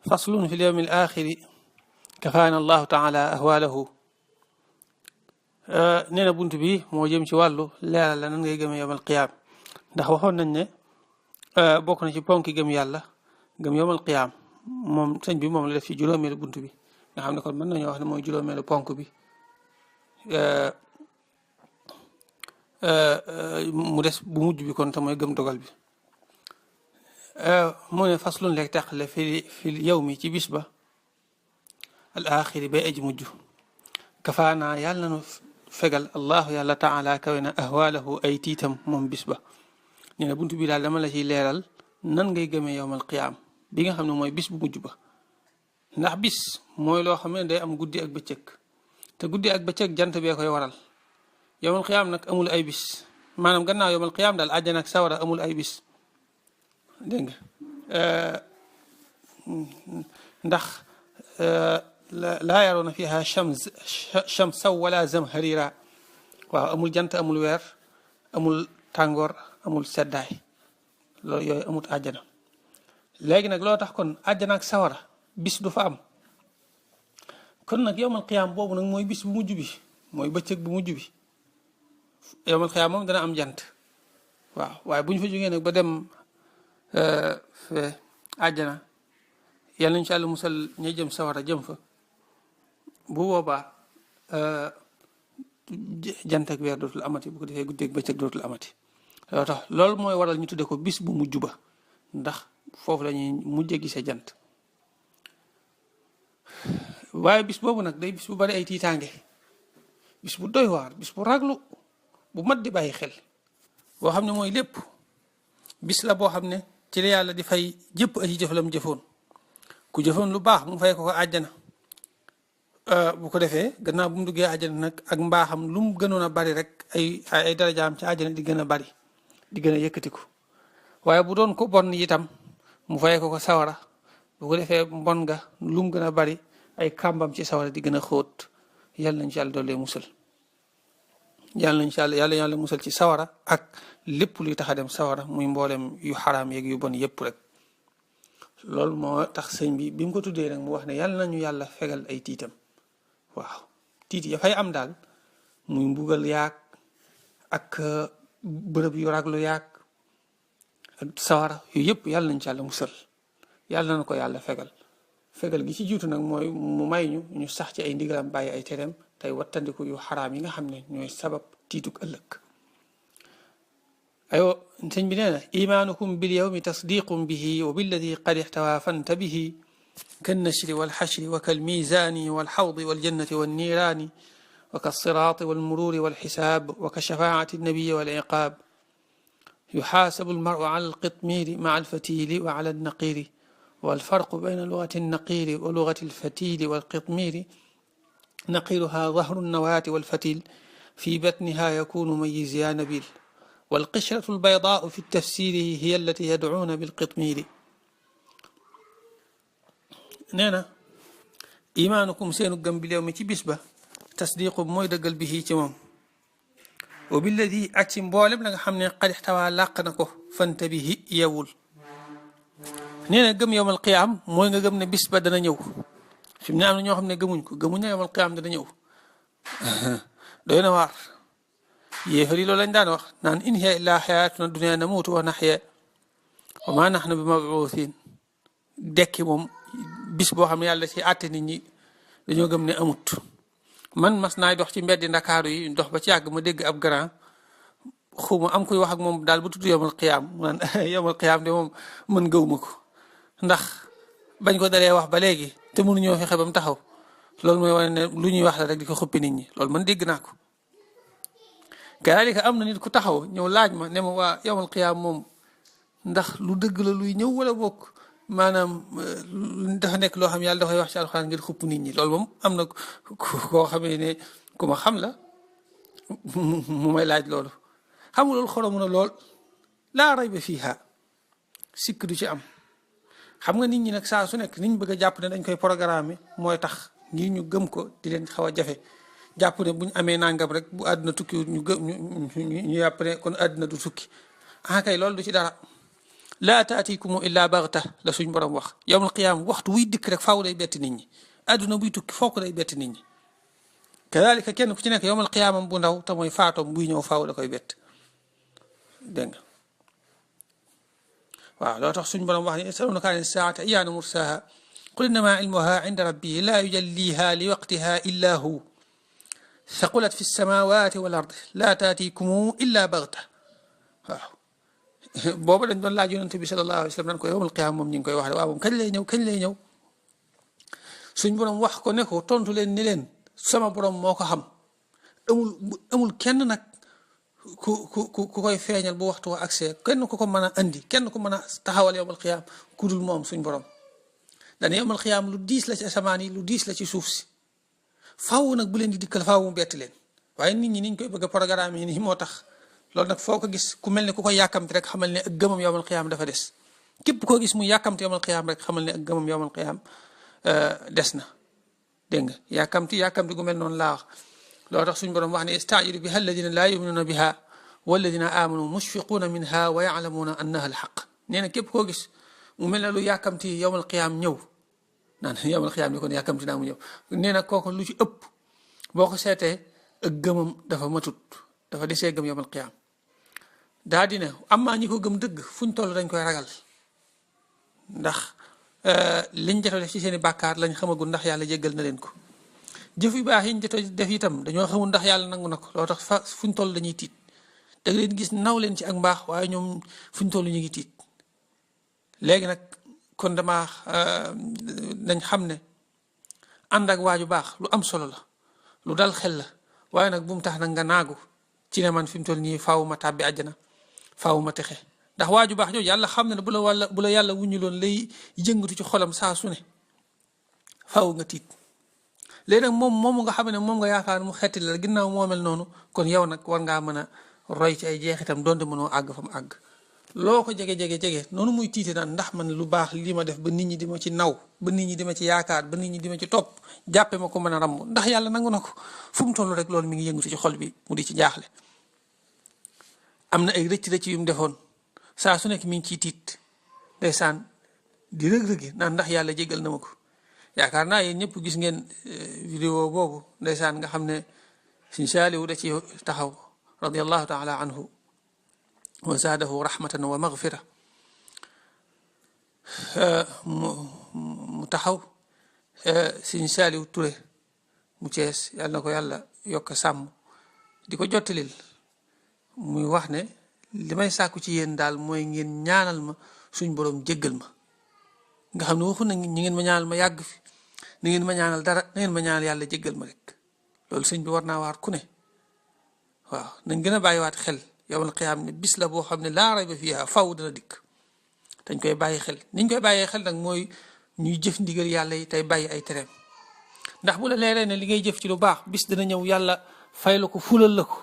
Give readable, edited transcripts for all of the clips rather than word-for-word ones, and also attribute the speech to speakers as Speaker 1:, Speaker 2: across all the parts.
Speaker 1: faslun fi lyawmi al axiri kafaana allahu taala ahwalahu. nee na bunt bi moo jëm ci wàllu leeral la nan ngay gëmee yawmal qiyaam ndax waxoon nañ ne bokk na ci ponki gëm yàlla gëm yawmal qiyaam moom sëñ bi moom la def ci juróomeelu bunt bi nga xam ne kon mën nañoo wax ne mooy juróomeelu ponk bi mu des bu mujj bi kon te mooy gëm dogal bi. mu ne faslun leeg teqale fi yawmi ci bis ba al axiri bay aji mujj kafaanaa yàlla nanu fegal allahu yàlla taala kawe na ahwaalahu ay tiitam moom bis ba. nee na buntu bi daal dama la ciy leeral nan ngay gëmee yawmal qiyaam bi nga xam ne mooy bis bu mujj ba ndax bis mooy loo xam ne day am guddi ak bëccëg te guddi ak bëccëg jant bee koy waral. yawmal qiyaam nag amul ay bis maanaam gannaaw yawmal qiyaam daal àjjana ak sawara amul ay bis dégg nga ndax laa yaroona fiha shamsaw wala zamharira waaw amul jant amul weer amul tàngoor amul seddaay loolu yooyu amut àjjana. léegi nag loo tax kon àjjana ak sawara bis du fa am kon nag yawmal qiyaam boobu nag mooy bis bu mujj bi mooy bëccëg bu mujj bi. yawmal qiyaam moom dana am jant waaw waaye bu ñu fa jógee nag ba dem fe àjjana yàlla nañu ci àll musal ñay jëm sawara jëm fa bu boobaa jant ak weer dootul amati bu ko defee guddeeg bëccëg dootul amati. loolu tax loolu mooy waral ñu tudde ko bis bu mujj ba ndax foofu la ñuy mujjee gisee jant waaye bis boobu nag day bis bu bari ay tiitaange bis bu doy waar bis bu raglu bu mat di bàyyi xel boo xam ne mooy lépp bis la boo xam ne ci la yàlla di fay jëpp aji jëf lam jëfoon ku jëfoon lu baax mu fay ko àjjana bu ko defee gannaaw bu mu duggee àjjana nag ak mbaaxam lu mu gënoon a bari rek ay darajaam ci àjjana di gën a bari di gën a yëkkatiku waaye bu doon ko bon itam mu fay ko sawara bu ko defee mbon nga lu mu gën a bari ay kàmbam ci sawara di gën a xóot yàlla nañ ci yàlla doolee musal yàlla nañ ci yàlla musal ci sawara ak lépp luy tax a dem sawara muy mboolem yu xaraam yeeg yu bon yépp rek. loolu moo tax sëñ bi mu ko tuddee nag mu wax ne yàlla nañu yàlla fegal ay tiitam waaw tiit ya fay am daal muy mbugal yaag ak bërëb yu raglu yaag ak sawara yu yëpp yàlla nañ ci yàlla musal yàlla na ko yàlla fegal gi ci jiitu nag mooy mu may ñu sax ci ay ndigalam bàyyi ay tereem tey wattandiku yu xaraam yi nga xam ne ñooy sabab tiituk ëllëg. aywa sëñ bi nee na imaanukum bil yawmi tasdiqum bihi wa billadi qad ixtawa fanta bihi kannashri walxashri wa kalmiizaani walxawdi waljannati wanniiraani wa kasiraati walmuruuri walxisaab wa kashafaacati nabiyi waliqaab yuxaasabu almaru ala alqitmiiri maca alfatiili wa ala alnaqiiri walfarqu bayna lugati alnaqiiri wa lugati alfatiili walqitmiiri naqiiruha dahru alnawaati walfatiil fi batniha yakunu mayiz ya nabil والقشرة البيضاء في التفسير هي التي يدعون بالقطمير. نينا إيمانكم سينو جنب اليوم تي بسبة تصديق موي دغال به تي موم وبالذي أتم بولم لا خامني قد احتوى لاقنكو فانتبه يول. نينا جم يوم القيامة موي nga gëm ne bis ba dana ñëw fi mu ne am na ñoo xam ne gëmuñ ko gëmuñ yawmal qiyaam dana ñëw doy na waar. yéefari loolu lañ daan wax naan in hiya illaa xayaatuna dunya namuutu wa naxya wa maa naxnu bi mabuusin dekki moom bis boo xam ne yàlla ci àtte nit ñi dañoo gëm ne amut. man mas naay dox ci mbeddi ndakaaru yi dox ba ci yàgg ma dégg ab grand xuma am kuy wax ak moom daal bu tudd yawmal qiyaam mu naan yawmal qiyaam de moom mën gëwuma ko ndax bañ ko dalee wax ba léegi te mënuñoo fexe ba mu taxaw loolu mooy wane ne lu ñuy wax la rek di ko xuppi nit ñi loolu man dégg naa ko. kaalika am na nit ku taxaw ñëw laaj ma ne ma waa yawmal qiyaam moom ndax lu dëgg la luy ñëw wala bokk maanaam dafa nekk loo xam yàlla dafay wax ci alxuraan ngir xupp nit ñi loolu moom am na koo xamee ne ku ma xam la mu may laaj loolu xam nga loolu xoromu na lool laa rayba fiiha sikk du ci am. xam nga nit ñi nag saa su nekk niñ bëgg a jàpp ne dañ koy programmer mooy tax ngir ñu gëm ko di leen xaw a jafe. jàpp ne bu ñu amee nangam rek bu àdduna tukki ñu jàpp ne kon àdduna du tukki kay loolu du ci dara laa taatikum illa baxta la suñ borom wax yowmal qiyaam waxtu wuy dikk rek faaw day bett nit ñi adduna buy tukki fokk day bett nit ñi kadalika kenn ku ci nekk yowmal qiyaamam bu ndaw te mooy faatoom buy ñëw faaw da koy bett dégg nga waaw loo tax suñ borom wax ne yasalunaka an saati ayyaana mursaha qul innama ilmuha inda rabbi laa yujalliha li waqtiha illa hu saqulat fi samawati wal ard laa taatikum illa baxta waaw booba dañ doon laaj yonente bi sallallahu alayhi wa sallam nan ko yowmal qiyaama moom ñu ngi koy wax de waaw moom kañ lay ñëw kañ lay ñëw suñ borom wax ko ne ko tontu leen ni leen sama borom moo ko xam amul kenn nag ku koy feeñal bu waxtu wa accès kenn ku ko mën a andi kenn ku mën a taxawal yowmal qiyaam ku dul moom suñ borom dana yowmal qiyaam lu diis la ci asamaan yi lu diis la ci suuf si faaw nag bu leen di dikkal faaw mu bett leen waaye nit ñi niñ koy bëgg a programme yi nii moo tax loolu nag foo ko gis ku mel ne ku koy yàkkamti rek xamal ne ak gëmam yowmal qiyaam dafa des képp koo gis mu yàkkamti yowmal qiyaam rek xamal ne ak gëmam yowmal qiyaam des na dégg nga yàkkamti gu mel noonu laa wax loolu tax suñu borom wax ne istaajilu biha alladina laa yuminuuna biha walladina amanu mushfiquuna minha wa yaalamuuna annaha alxaq nee na képp koo gis mu mel ne lu yàkkamti yowmal qiyaam ñëw naan yowmal qiyaam ni kon yàkkamti naa mu ñëw nee na kooku lu ci ëpp boo ko seetee ak gëmam dafa matut dafa desee gëm yowmal qiyaam daa di ne amaa ñi ko gëm dëgg fuñ toll dañ koy ragal ndax liñ jot a def ci seen i bàkkaar lañ xamagul ndax yàlla jéggal na leen ko jëf yu baax yiñ jot a def itam dañoo xamul ndax yàlla nangu na ko loo tax fuñ toll dañuy tiit da nga leen gis naw leen ci ak mbaax waaye ñoom fuñ toll ñu ngi tiit léegi nag kon dama nañ xam ne ànd ak waaju baax lu am solo la lu dal xel la waaye nag bu mu tax nag nga naagu ci ne man fi mu toll nii faaw ma tàbbi àjjana faaw ma texe ndax waaju baax jooju yàlla xam ne ne bu la yàlla wuñu loon lay yëngatu ci xolam saa su ne faaw nga tiit léegi nag moom nga xam ne moom nga yaakaar mu xetti la ginnaaw moo mel noonu kon yow nag war ngaa mën a roy ci ay jeexitam donte mënoo àgg fa mu àgg loo ko jege noonu muy tiite naan ndax man lu baax li ma def ba nit ñi di ma ci naw ba nit ñi di ma ci yaakaar ba nit ñi di ma ci topp jàppe ma ko mën a ramm ndax yàlla nangu na ko fu mu toll rek loolu mi ngi yëngatu ci xol bi mu di ci jaaxle am na ay rëcc yu mu defoon saa su nekk mi ngi ciy tiit ndeysaan di rëg-rëgi naan ndax yàlla jégal na ma ko yaakaar naa yéen ñëpp gis ngeen vidéo boobu ndeysaan nga xam ne Sëñ Saaliwu da ci taxaw radiallahu taala anhu wa zaadahu rahmatan wa maghfira mu taxaw Sëñ Saaliwu Ture mu Cees yàlla na ko yàlla yokk sàmm di ko jottalil muy wax ne li may sàkku ci yéen daal mooy ngeen ñaanal ma suñ borom jéggal ma nga xam ne waxu na ñi ngeen ma ñaanal ma yàgg fi na ngeen ma ñaanal dara na ngeen ma ñaanal yàlla jéggal ma rek loolu sëñ bi war naa waar ku ne waaw nañ gën a bàyyiwaat xel yowmal qiyaam ne bis la boo xam ne laa rayba fiihaa faw dana dikk dañ koy bàyyi xel niñ koy bàyyee xel nag mooy ñuy jëf ndigal yàlla yi tey bàyyi ay tereem ndax bu la leeree ne li ngay jëf ci lu baax bis dana ñëw yàlla fay la ko fulal la ko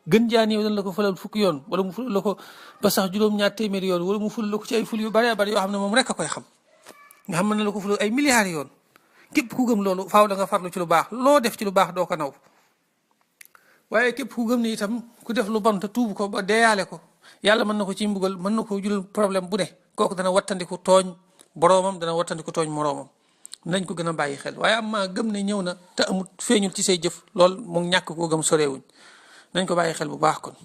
Speaker 1: gën jaa néew dana la ko fulal fukki yoon wala mu fulal la ko ba sax juróom-ñaar téeméeri yoon wala mu fulal la ko ci ay ful yu baree bari yoo xam ne moom rek a koy xam nga xam ne la ko fulal ay milliards yoon képp ku gëm loolu faaw da nga farlu ci lu baax loo def ci lu baax doo ko naw waaye képp ku gëm ne itam ku def lu bon te tuubu ko ba deeyaale ko yàlla mën na ko ci mbugal mën na ko jural problème bu ne kooku dana wattandiku tooñ boroomam dana wattandiku tooñ moroomam nañ ko gën a bàyyi xel waaye am maa gëm ne ñëw na te amut feeñul ci say jëf lool mu ñàkk koo gëm soreewuñ nañ ko bàyyi xel bu baax kon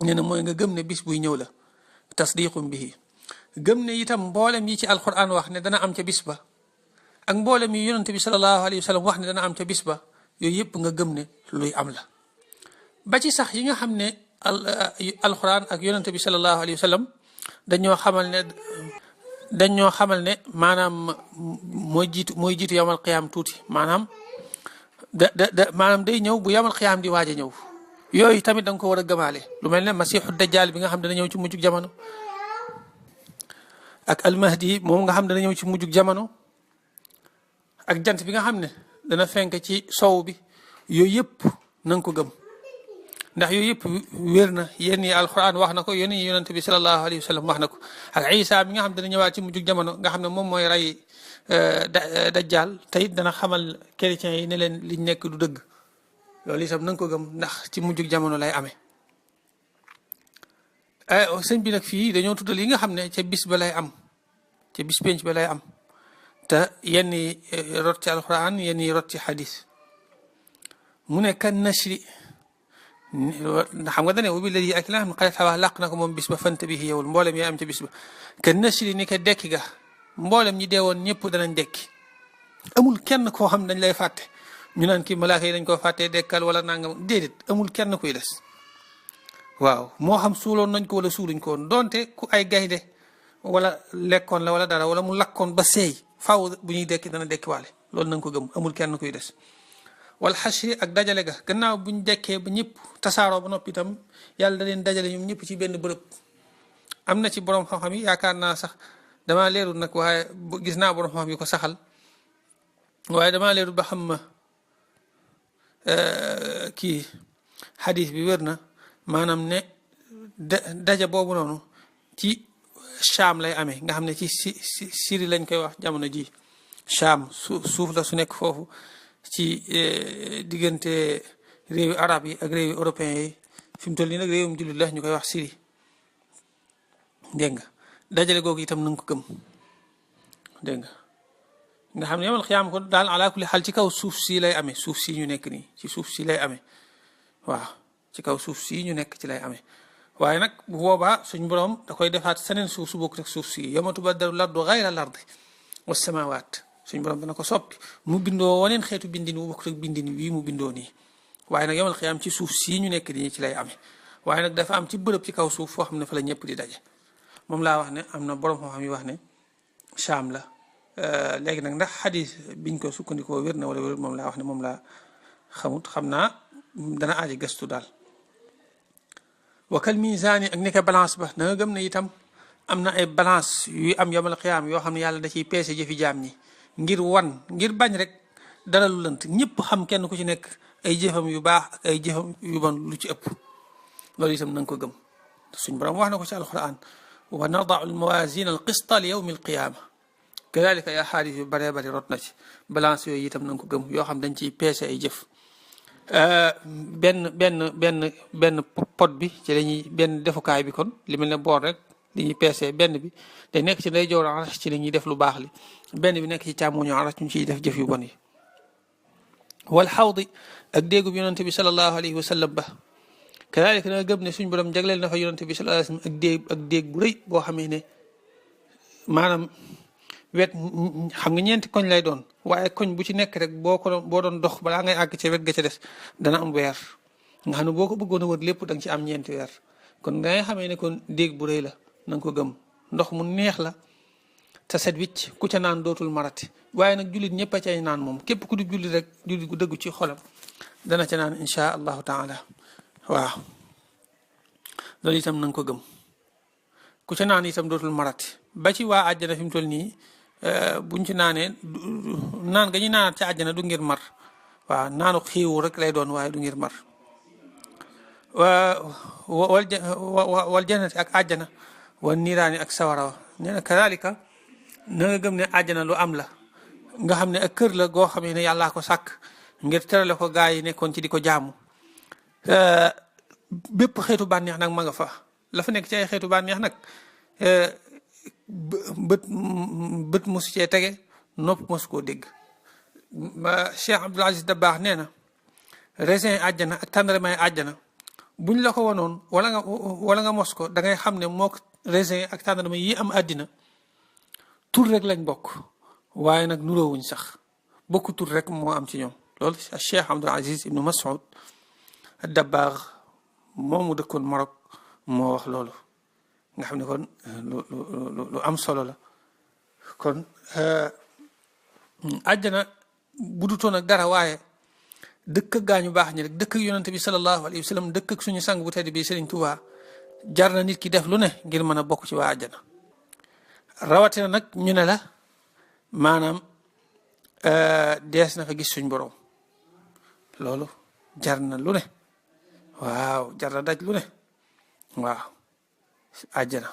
Speaker 1: nee na mooy nga gëm ne bis buy ñëw la tasdiqum bihi gëm ne itam mboolem yi ci alquran wax ne dana am ca bis ba ak mboolem yi yonente bi sallallahu alayhi wa sallam wax ne dana am ca bis ba yooyu yëpp nga gëm ne luy am la ba ci sax yi nga xam ne alquran ak yonente bi sallallahu alayhi wa sallam dañoo xamal ne maanaam mooy jiitu yawmal qiyaam tuuti maanaam maanaam day ñëw bu yawmal qiyaam di waaj a ñëw yooyu tamit da nga ko war a gëmaale lu mel ne masiixu dajjal bi nga xam dana ñëw ci mujjug jamono ak almahdi moom nga xam dana ñëw ci mujjug jamono ak jant bi nga xam ne dana fenk ci sow bi yooyu yëpp na nga ko gëm ndax yooyu yëpp wér na yéen yi alquran wax na ko yéen yi yonente bi sallallahu alayhi wa sallam wax na ko ak isa mi nga xam dana ñëwaat ci mujjug jamono nga xam ne moom mooy rey dajjal te it dana xamal chrétiens yi ne leen liñ nekk du dëgg loolu itam na nga ko gëm ndax ci mujjug jamono lay amee sëñ bi nag fii dañoo tuddal yi nga xam ne ca bis ba lay am ca bis penc ba lay am te yenn yi rot ci alquran yenn yi rot ci xadis mu ne kan nashri xam nga dane wabi ladi ak la xam ne xalet xawaa làq na ko moom bis ba fanta bi yowul mboolem yaa am ca bis ba kan nashri ni ko dekki ga mboolem ñi deewoon ñëpp danañ dekki amul kenn koo xam dañ lay fàtte ñu naan kii malaaka yi dañ koo fàttee dekkal wala nangam déedéet amul kenn kuy des waaw moo xam suuloon nañ ko wala suuluñ ko woon donte ku ay gaynde wala lekkoon la wala dara wala mu lakkoon ba seey faaw bu ñuy dekki dana dekkiwaale loolu nañ ko gëm amul kenn kuy des wal xashri ak dajale ga gannaaw buñ dekkee ba ñëpp tasaaroo ba noppi itam yàlla da leen dajale ñoom ñëpp ci benn bërëb am na ci borom xam-xam yi yaakaar naa sax damaa leerul nag waaye gis naa borom xam-xam yi ko saxal waaye damaa leerul ba xam ma kii xadis bi wér na maanaam ne daja boobu noonu ci Cham lay amee nga xam ne ci Syrie lañ koy wax jamono ji Cham suuf la su nekk foofu ci diggante réewi arab yi ak réewi européen yi fi mu toll nii nag réewum jullit la ñu koy wax Syrie dégg nga dajale googu itam na nga ko gëm dégg nga xam ne yomal xiyaam ko daal ala kulli xaal ci kaw suuf si lay amee suuf si ñu nekk nii ci suuf si lay amee waaw ci kaw suuf si ñu nekk ci lay amee waaye nag bu boobaa suñ borom da koy defaat seneen suuf su bokk rek suuf si yawma tubaddalu lardu gayra lardi was samawaat suñ borom dana ko soppi mu bindoo waneen xeetu bindin wu bokk rek bindin wii mu bindoo nii waaye nag yomal xiyaam ci suuf si ñu nekk nii ci lay amee waaye nag dafa am ci bërëb ci kaw suuf foo xam ne fa la ñëpp di daje moom laa wax ne am na borom xam-xam yi wax ne Cham la léegi nag ndax xadis biñ ko sukkandikoo wér na wala wér moom laa wax ne moom laa xamut xam naa dana aaji gëstu daal wakal misaani ak ni ko balance ba na nga gëm ne itam am na ay balance yu am yomal xiyaam yoo xam ne yàlla da ciy peese jëfi jaam ñi ngir bañ rek dara lu lënt ñëpp xam kenn ku ci nekk ay jëfam yu baax ak ay jëfam yu bon lu ci ëpp loolu itam na nga ko gëm suñ borom wax na ko ci alquran wa nadau almawasina alqista li yawmi alqiyama kadalika yaa xaalis yu baree bari rot na ci balance yooyu itam na nga ko gëm yoo xam dañ ciy peese ay jëf benn pot bi ci lañuy benn defukaay bi kon li mel ne boor rek li ñuy peese benn bi day nekk ci ndeyjoor arash ci la ñuy def lu baax li benn bi nekk ci càmmoñu arash ñu ciy def jëf yu bon yi wal xawdi ak déegub yonante bi sallallahu alayhi wa sallam ba kadalika na gëm ne suñ borom jagleel na fa yonante bi sallallahu alayhi wa sallam ak déeg bu rëy boo xamee ne maanaam wet xam nga ñeenti koñ lay doon waaye koñ bu ci nekk rek boo doon dox balaa ngay àgg ca wet ga ca des dana am weer nga xam ne boo ko bëggoon a wër lépp da nga ci am ñeenti weer kon dangay xamee ne kon déeg bu rëy la na nga ko gëm ndox mu neex la te set wicc ku ca naan dootul marati waaye nag jullit ñëpp a cay naan moom képp ku di jullit rek jullit gu dëggu ci xolam dana ca naan insha allahu taala waaw loolu itam na nga ko gëm ku ca naan itam dootul marati ba ci waa àjjana fi mu toll nii buñ ci naanee naan nga ñu naanaat ci àjjana du ngir mar waaw naanu xiiwu rek lay doon waaye du ngir mar wal jannati ak àjjana wal niiraani ak sawara wa nee na kadalika na nga gëm ne àjjana lu am la nga xam ne ak kër la goo xam ne yàllaa ko sàkk ngir terale ko gaa yi nekkoon ci di ko jaamu bépp xeetu bànneex nag ma nga fa la fa nekk ci ay xeetu bànneex nag bët mosu cee tege nopp mosu koo dégg Cheikh Abdoul Aziz Dabakh nee na raisin àjjana ak tàndarmay àjjana buñ la ko wonoon wala nga mos ko da ngay xam ne mook raisin ak tàndarma yi am àddina tur rek lañ bokk waaye nag nuroowuñ sax bokku tur rek moo am ci ñoom loolu Cheikh Abdoul Aziz ibnu Mas'ud Dabakh moomu dëkkoon Maroc moo wax loolu nga xam ne kon lu am solo la kon àjjana budutoon ak dara waaye dëkk ak gaañu baax ñi rek dëkk ak yonante bi sallallahu alayhi wa sallam dëkk ak suñu sang bu tedd bi Serigne Touba jar na nit ki def lu ne ngir mën a bokk ci waa àjjana rawatina nag ñu ne la maanaam dees na fa gis suñ borom loolu jar na lu ne waaw jar na daj lu ne waaw àjjana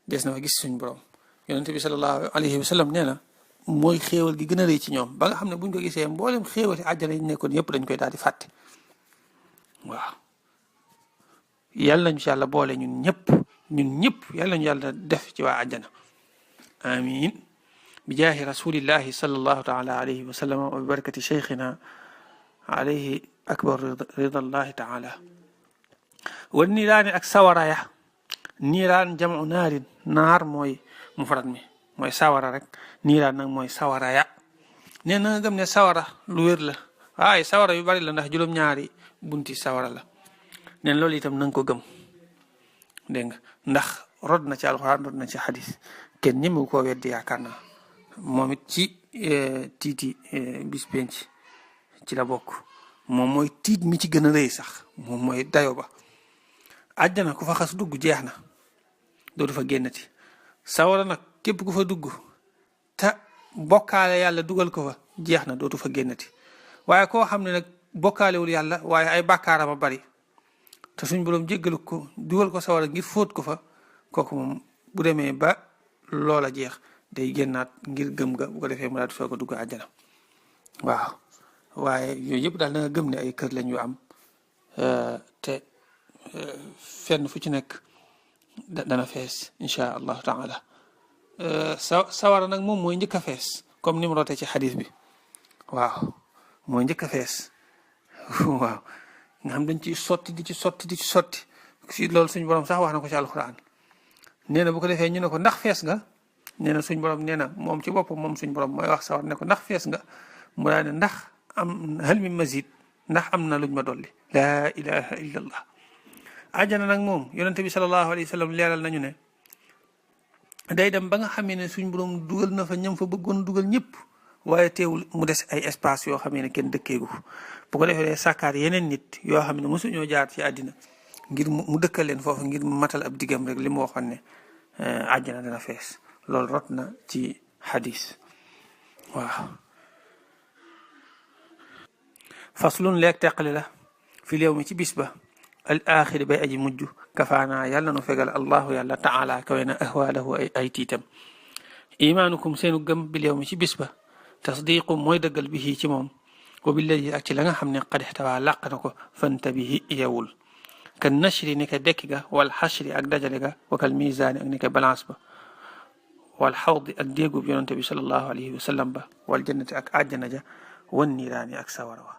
Speaker 1: dees na fa gis suñ borom yonente bi sallallahu alayhi wa sallam nee na mooy xéewal gi gën a rëy ci ñoom ba nga xam ne buñ ko gisee mboolem xéewali àjjana yi nekkoon yëpp dañ koy daal di fàtte waaw yàlla nañu ci yàlla boole ñun ñëpp ñun ñëpp yàlla ñu yàlla def ci waa àjjana amin bi jaahi rasulillahi sallallahu taala alayhi wa sallam wa bi barakati cheikhina alayhi akbar ridallahi taala wa niiraani ak sawaraya niiraan jamu naarin naar mooy mufrad mi mooy sawara rek niiraan nag mooy sawaraya nee na nga gëm ne sawara lu wér la waaye sawara yu bari la ndax juróom-ñaari bunti sawara la neen loolu itam na nga ko gëm dégg nga ndax rod na ci alxuraan rod na ci xadis kenn ñemewu koo weddi yaakaar naa moom it ci tiiti bis penc ci la bokk moom mooy tiit mi ci gën a rëy sax moom mooy dayo ba àjjana ku fa xas dugg jeex na dootu fa génnati sawara nag képp ku fa dugg te bokkaale yàlla dugal ko fa jeex na dootu fa génnati waaye koo xam ne nag bokkaalewul yàlla waaye ay bàkkaaram a bari te suñ boroom jéggalu ko dugal ko sawara ngir fóot ko fa kooku moom bu demee ba loola jeex day génnaat ngir gëm ga bu ko defee mu daal di soog a dugg àjjana waaw waaye yooyu yëpp daal da nga gëm ne ay kër lañ yu am te fenn fu ci nekk dana fees insha allahu taala sawara nag moom mooy njëkk a fees comme ni mu rootee ci xadis bi waaw mooy njëkk a fees waaw nga xam dañ ci sotti di ci sotti si loolu suñ borom sax wax na ko ci alquran nee na bu ko defee ñu ne ko ndax fees nga nee na suñ borom nee na moom ci boppam moom suñ borom mooy wax sawar ne ko ndax fees nga mu daa ne ndax am hal min mazid ndax am na luñ ma dolli laa ilaha illa allah àjjana nag moom yonente bi sallallahu alayhi wa sallam leeral nañu ne day dem ba nga xamee ne suñ borom dugal na fa ñam fa bëggoon dugal ñëpp waaye teewul mu des ay espace yoo xamee ne kenn dëkkeegu bu ko defee sàkkaar yeneen nit yoo xam ne mosuñoo jaar ci àddina ngir mu dëkkal leen foofu ngir mu matal ab diggam rek li mu waxoon ne àjjana dana fees loolu rot na ci xadis waaw faslun leeg teqali la fi léew mi ci bis ba al axiri bay aji mujj kafaana yàlla nu fegal allahu yàlla taala kawe na ahwaalahu ay tiitam imaanukum seenu gëm bi léew mi ci bis ba tasdiqum mooy dëggal bihi ci moom wa billadi ak ci la nga xam ne qad ixtawaa làq na ko fantabihi yewul kan nashri ni ka dekki ga wal xashri ak dajale ga wa kal misaani ak ni ka balance ba wal xawdi ak déegub yonante bi sallallahu alayhi wa sallam ba wal jannati ak àjjana ja wan niiraani ak sawara wa